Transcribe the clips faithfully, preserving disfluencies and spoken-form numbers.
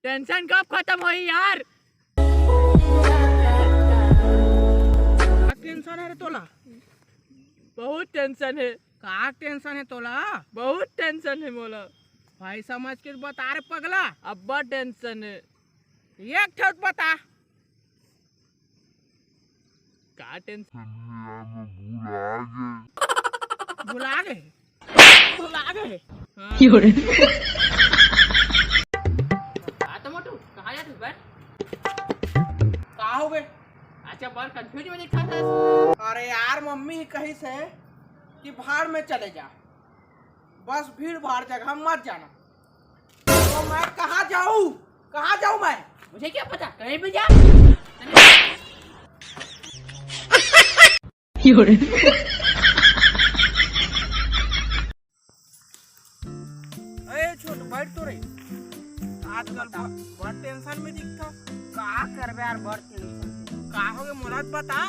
Tension कब खत्म होही यार? का टेंशन हे रे तोला? बहुत टेंशन हे। का टेंशन हे तोला? बहुत टेंशन हे मोला। भाई समझ के बता रे पगला। अब्बड़ टेंशन हे। एक ठो बता। का टेंशन? भुला गे। भुला गे? हाँ। हाँ तो मोटू, कहाँ जात हस? बैठ। का हो गे? अच्छा, बड़ कंफ्यूज में दिखा था। अरे यार, मम्मी ही कहिस हे कि भाड़ में चले जा, बस भीड़ भाड़ जगह मत जाना। तो मैं कहाँ जाऊँ, कहाँ जाऊँ मैं? मुझे क्या पता, कहीं भी जा। अरे छोट, बैठ तो रे। आजकल ब-, बड़ टेंशन में दिखता। का करबे यार, बड़ टेंशन। का हो गे, मोला तो बता।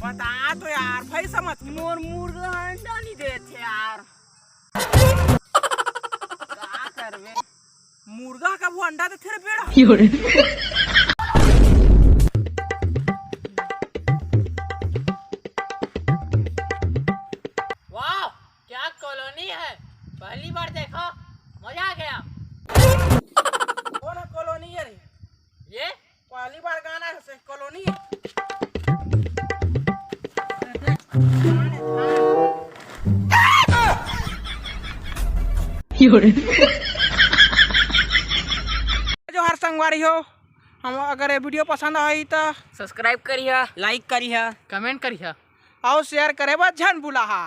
बता तो यार, भाई समझ के। मोर मुर्गा अंडा नहीं देथे यार। का करबे? मुर्गा कभू अंडा देथे रे बेड़ा। वाह, क्या कॉलोनी है, पहली बार देखा, मजा आ गया। कौन है कॉलोनी है रे? ये पहली बार गाना है से कॉलोनी है। जोहार संगवारी हो, हम अगर ये वीडियो पसंद आई तो सब्सक्राइब करिहा, लाइक करिहा, कमेंट करिहा और शेयर करे बर झन भुलाहा।